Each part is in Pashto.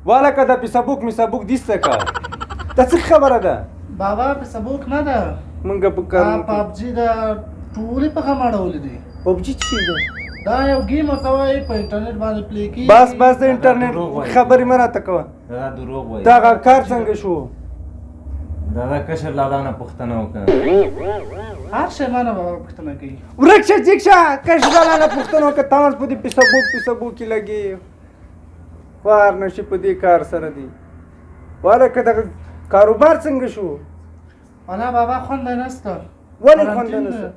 والکه دا فیسبوک میسبوک دي څه کا، دا څه خبره ده؟ بابا فیسبوک نه ده، مونږ په کار پبجي ده، ټولې په غم اړولې دي. پبجي څه ده؟ دا یو game ورته وایي، په انټرنیټ باندې play کېږي. بس بس، د انټرنیټ خبرې مه راته کوه. دا دروغ وایي. دغه کار څنګه شو؟ دا دا کشر لالا نه پوښتنه وکړه. هر شی ما نه بابا پوښتنه کوي. ورک شه، جګ شه، کشر لالا نه پوښتنه وکړه. تاسو په دې فیسبوک کې لګي خوار نه شي په دې کار سره دی. ولکه دغه کاروبار څنګه شو؟ ولا بابا خوند یې نسته. ولې خوند یې نسته؟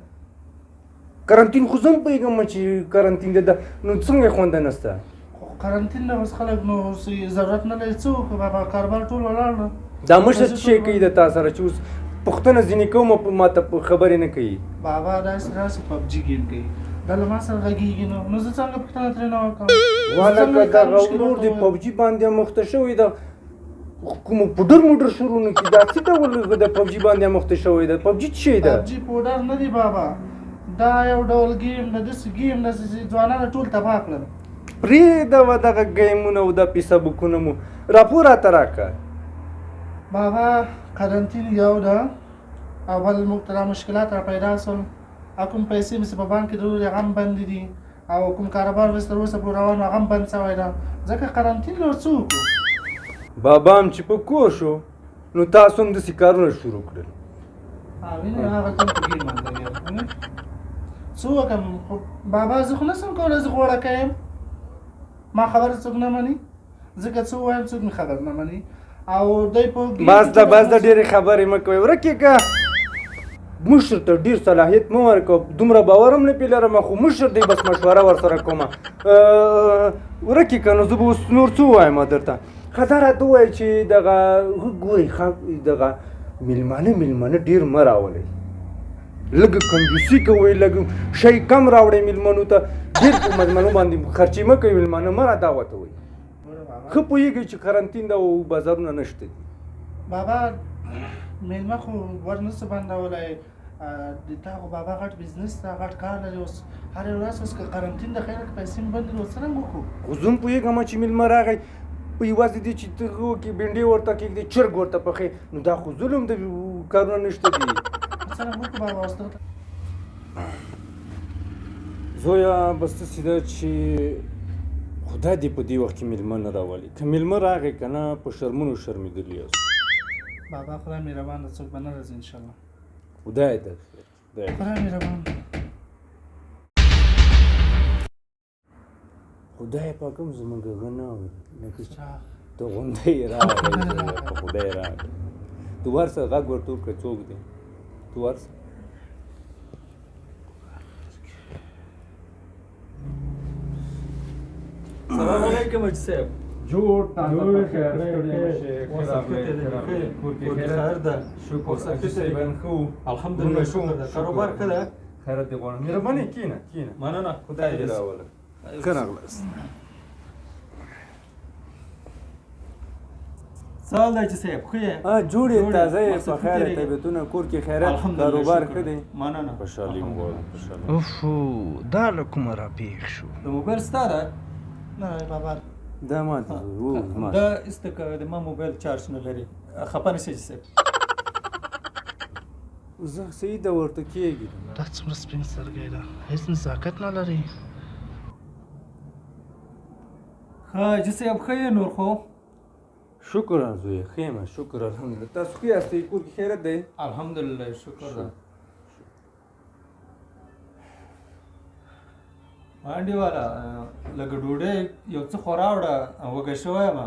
کرنتین خو زه هم پوهېږم چې کرنتین دی، نو څنګه خوند یې نسته؟ خو کرنتین نه اوس خلک نو اوس ضرورت نه لري، څه وکړو بابا، کاروبار ټول ولاړ نه. دا مشر څه شی کوي د تا سره چې اوس پوښتنه ځینې کوم ما ته خبرې نه کوي؟ بابا داسې داسې پبجي game کوي، دا له ما سره غږېږي، نو زه څنګه پوښتنه ترې نه وکړم؟ ولکه دغه ورور د پبجي باندې مخته شوی ده، کوم پوډر موډر شروع نه کړي. دا څه ډول د پبجي باندې مخته شوی ده؟ پبجي څه شی ده؟ پبجي پوډر نه دی بابا، دا یو ډول game ده، داسې game ده چې ځوانان ټول تباه کړل. پرېږده وه دغه ګیمونه او دا فیسبوکونه مو. راپور راته راکړه. بابا قرنطین یو ده، او بل موږ ته دا مشکلات را پیدا سول، او کوم پیسې مې چې په بانک کې درلودې هغه هم بندې دي، او کوم کاروبار مې تر اوسه پورې روان و هغه هم بند سوی ده، ځکه قرنطین له څه وکړو. بابا هم چې په کور شو نو تاسو هم داسې کارونه شروع کړل. وینې هغه کوم په game باندې وینې څه وکړم؟ خو بابا زه خو نه سم کولی، زه خو وړکی یم، ما خبره څوک نه مني، ځکه څه ووایم څوک مې خبر نه مني. او دی په بس ده بس ده، ډېرې خبرې مه کوئ، ورک یې که. مشر ته ډېر صلاحیت مه ورکوه، دومره باور هم نه پرې لرم، خو مشر دی بس مشوره ورسره کومه. ورک یې که، نو زه به اوس نور څه ووایم درته؟ ښه دا راته ووایه چې دغه ګورئ، ښه دغه میلمانه ډېر مه راولئ، لږ کنجوسي کوئ، لږ شی کم راوړئ میلمنو ته، ډېر په میلمنو باندې خرچې مه کوئ، میلمانه مه را دعوتوئ. ښه پوهېږئ چې قرنطین ده او بازارونه نشته دي. بابا میلمه خو ور نه سو بندولی، د تا خو بابا غټ business ده، غټ کار لري، اوس هره ورځ اوس که قرنطین ده خیره که پیسې مې بندې دي، اوس څرنګه وکړو؟ خو زه هم پوهېږم چې میلمه راغی په یوازې دی چې ته وکړې بینډې ورته کښېږدې، چرګ ورته پخې، نو دا خو ظلم دی، کارونه نشته دي. څرنګه وکړو بابا اوس ته؟ زویه بس داسې ده چې خدای دې په دې وخت کې میلمه نه راولي، که میلمه راغی که نه په شرمونو شرمېدلي یاست. بابا خدای مهربان ده، څوک به نه راځي انشاءالله. خدای ته خیر، خدای مهربان ده. خدای پاک هم زموږ هغه نه اوري، لکه چې ته غوندی راغی، په خدای راغی. ته ورسه غږ ورته وکړه څوک دی، ته ورسه. سلام علیکم حاجي صاحب. جوړ تازه جوړ پخیر، ستړی مه شې، ښه راغلی، ښه راغلی. کور کې خیر ده؟ شکر. اوس حاجي صاحب ښه وو؟ الحمدلله شکر ده. کاروبار ښه ده؟ خیرات دې غواړم. مهرباني، کښېنه کښېنه. مننه، خدای دې راوله. ښه راغلاست. څه حال دی حاجي صاحب، ښه یې؟ جوړ یې، تازه یې، مقصد په خیر ښه تېرېږي؟ طبیعتونه، کور کې خیرات، الحمدلله، کاروبار شکر. ښه دی؟ مننه. خوشحالي مو غواړم، خوشحالي. اوف، دا له کومه راپېښ شو؟ د موبایل ستا ده؟ نه بابا، دا ما ته زوی، و، زما. دا ایسته که د ما موبایل چارج نه لري، خفه نه شې حاجي صاحب. زه صحیح ده ورته کېږي. دا څومره سپین سترګی ده، هېڅ نزاکت نه لري. ښه حاجي صاحب، ښه یې نور خو؟ شکر زویه، ښه یم، شکر الحمدلله. تاسو ښه یاستئ؟ کور کې خیرت دی؟ الحمدلله شکر ده. انډیواله لږه ډوډۍ یو څه خو راوړه، وږی شوی یم.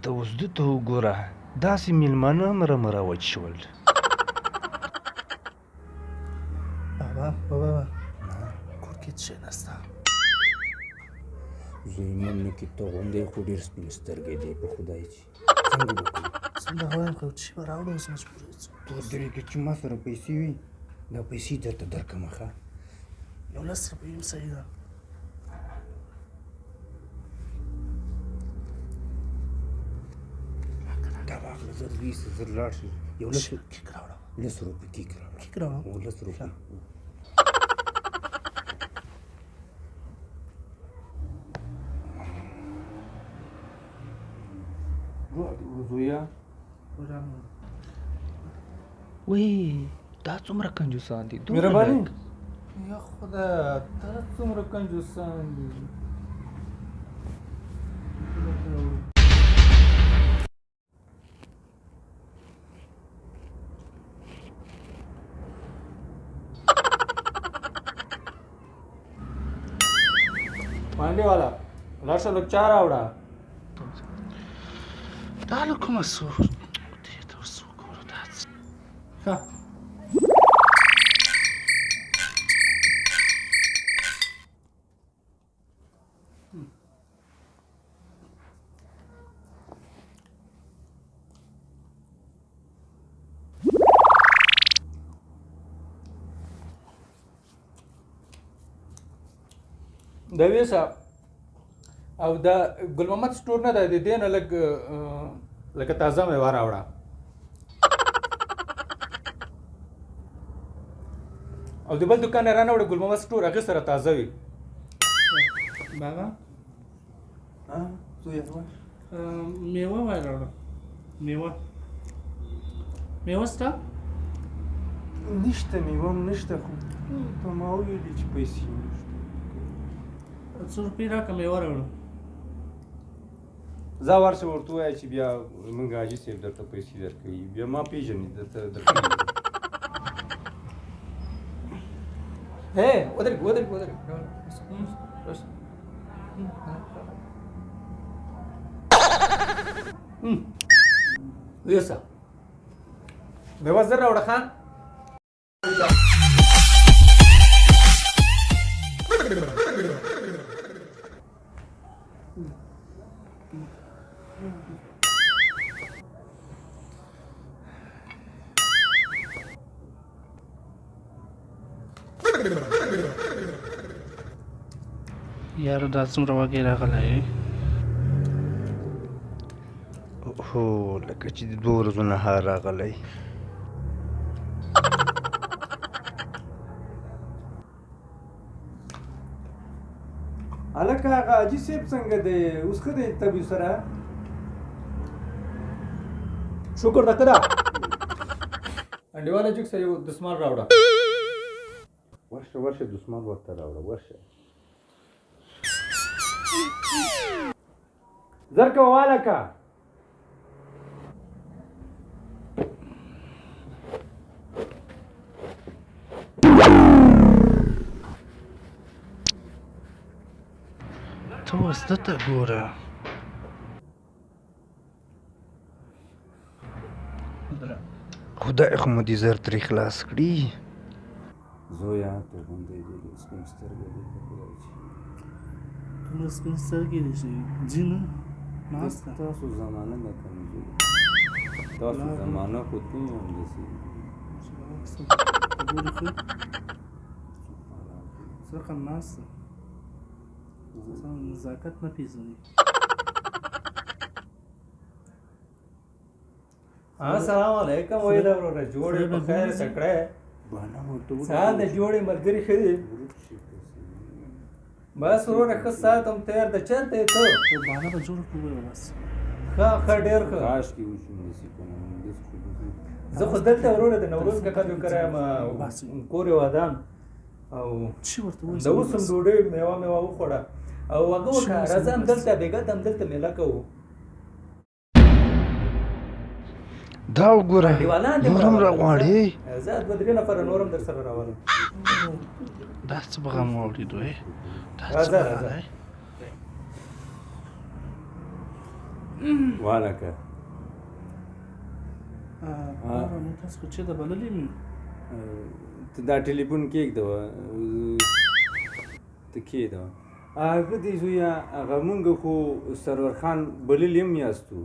ته اوس ده ته وګوره، داسې میلمانه هم رمروج شول. بابا بابا کور کې څه شی نشته. زوی مې نه کې ته غوندې خو ډېر سپین سترګی دی، په خدای چې څنګه به کړو؟ څنګه وایم، خو څه به راوړو اوس مجبور یو. ته ودرېږه چې ما سره پیسې وي، دا پیسې درته درکړم. ښه یو لس روپۍ هم صحیح ده. دا واخله، زر ویسه، زر لاړ شي. یو لس کیک راوړه. لس روپۍ کیک راوړه. کیک راوړه؟ هو، لس روپۍ. زویه وی دا څومره کنجوسان دي، مهرباني. یا خدای، دا څومره کنجوسان دي. پانډې والا لاړ شه، لږ چا راوړه. دا له کومه څو دې ته اوس وګوره دا څه؟ ښه د ویسا او د ګل محمد سټور نه ده، د دې نه لږ لکه تازه میوه راوړه. او د بل دکان نه رانه وړه، ګل محمد سټور هغې سره تازه وي. بابا زویه میوه وای راوړه. میوه میوه سته؟ نشته، میوه هم نشته، خو ته ما وویلې چې پیسې نشته. څو روپۍ راکړه، میوه راوړه. ځه ورشه ورته ووایه چې بیا موږ حاجي صاحب درته پیسې درکوي، بیا ما پېژني درته درکوي. هی ودرېږ ودرېږ ودرېږ. یوسه میوه زر راوړه خان. یاره دا څومره وږی راغلی. هو لکه چې د دوو ورځو نهار راغلی. هلکه هغه حاجي صاحب څنګه دی اوس؟ ښه دی طبیع سره؟ شکر ده، ښه ده. انډیواله جګ سره یو دستمال راوړه. ورشه ورشه دستمال ورته راوړه، ورشه زر کوه والکه. ته اوس ده ته ګوره. خدای خو مو دې زر ترې خلاص کړي. زویه ته غوندې دې سپین سترګی دی په خدای چې دومره سپین سترګې دي چې ځي نه ناسته. تاسو زمانه نه که نه زویه، تاسو زمانه خو تې هم داسې. ګوري ښه څه رقم ناسته، نزاکت نه پېژني. السلام علیکم ویله وروره، جوړ یې؟ په خیر تکړه یې؟ څه د جوړې ملګري ښه دي؟ بس وروره ښه ساعت هم تېر ده. چېرته یې ته؟ بانه به جوړ کړو بس. ښه ښه ډېر ښه. کاشکې وشي داسې که نه داسې خو. زه خو دلته وروره د نوروز کاکا د کره یم، کور یې ودان. او چې ورته وایي د اوس هم ډوډۍ میوه میوه وخوړه او هغه وکړه. راځه همدلته بېګا ته همدلته مېله کوو. دا وګوره نور هم راغواړي. زه دوه درې نفره نور هم در سره راولم. دا څه به غم واورېدو؟ دا څه راځه راځه والکه. نو تاسو خو چېرته بللي مې؟ ته دا ټلیفون کېږده، ته کېږده. هغه دی زویه، هغه مونږ خو سرور خان بللي هم یاستو،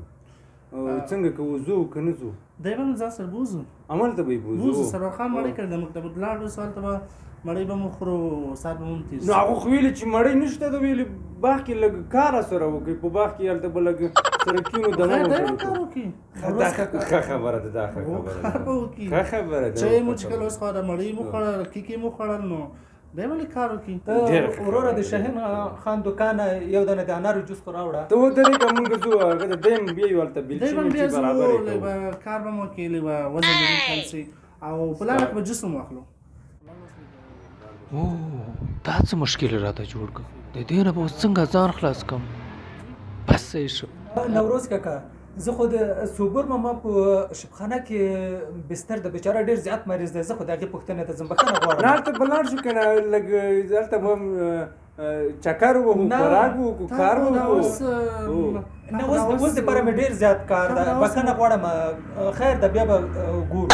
څنګه که وځو که نه ځو؟ دی به مې ځان سره بوځو. هملته به یې بوځو؟ بوځو. سرور خان مړۍ کړې ده موږ ته، لاړ اوس هلته به مړۍ به مو خورو، ساعت به مو تېر. نو هغه خو ویلي چې مړۍ نشته ده، ویلي باغ کې لږ کار سره وکړي، په باغ کې هلته به لږ سره کښېنو دمه خیر دی، کار وکړي. ښه خبره ده دا، ښه خبره ده، کار به وکړي. ښه خبره ده. چای مو چکل اوس خو مړۍ مو خوړل، کیکې مو خوړل، نو دی ولې کار وکړي؟ ته وروره د شاهین خان دکان یو دانه د انارو جوس خو راوړه. ته ودرېږه، مونږ ځو، هغه د دیم بیا یو هلته دی بیلچې به بیا میلچې ځو، برابرې لږ کوو. به کار به مو وکړي، لږ به وزن به مو کم سي او په لاره کې به جوس هم واخلو. او دا څه مشکل راته جوړ کړ، د دې نه به اوس څنګه ځان خلاص کم؟ بس صحیح شو. نوروز کاکا، زه خو د صوبر ماما په شفخانه کې بستر د بیچاره ډېر زیات مریض دی، زه خو د هغې پوښتنې ته ځم، بښنه نه غواړم. هلته به لاړ شو که نه، لږ هلته به هم چکر ووهو، نه. خوراک وکړو، تا کار خو دا وکړو. اوس نه، اوس اوس دپاره مې ډېر زیات کار ده، بښنه غواړم. خیر ده، بیا به ګورو.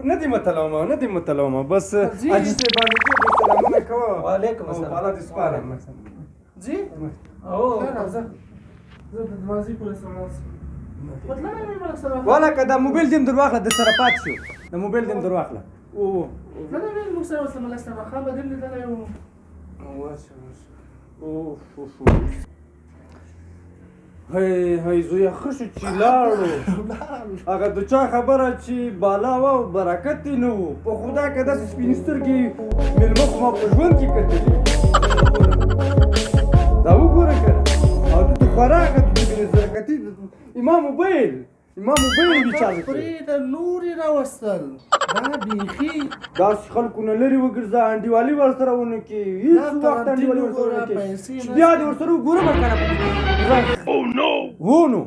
نه دې متلومه، نه دې متلومه، بس ځي. حاجي صاحب باندې ډېر سلامونه کوه. وعلیکم او السلام. بالا دې سپارم. ځي. او خیر، راځه، زه د دروازې پورې سره لاړ شم. وتللی مې ملک سره. والا که دا موبایل دې هم در واخله، در سره پاتې شو، د موبایل دې هم در واخله. او تللی وې موږ سره اوس ملک سره خان به دې هم لیدلی و. ورشه ورشه. اوف اوف اوف. هی هی زویه، ښه شو چې لاړو. هغه د چا خبره چې بالا وه او برکت یې نه و. په خدا که داسې سپین سترګې مېلمه خو ما په ژوند کې کتلي. دا وګوره که نه، او د خورا هغه د بې نظرکتي امام موبایل، امام موبایل ریچارج کړی. پرېږده، نور یې راوستل، دا بیخي داسې خلکو نه لرې وګرځه، انډیوالي ورسره ونه کړې، هېڅ دا وخت قرنطین انډیوالي ورسره وګوره، ونه کړې. پیسې چې نه بیا دې ورسره وګورم که نه. هو نو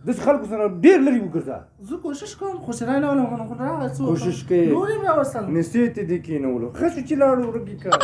داسې خلکو سره ډېر لرې وګرځه. زه کوشش کوم خو چې رانه ولم، خو راغی څه وکړم؟ کوشش کوې. نور یې هم راوستل. نسې ته دې کېنولو. ښه شو چې لاړو، ورک یې کړه.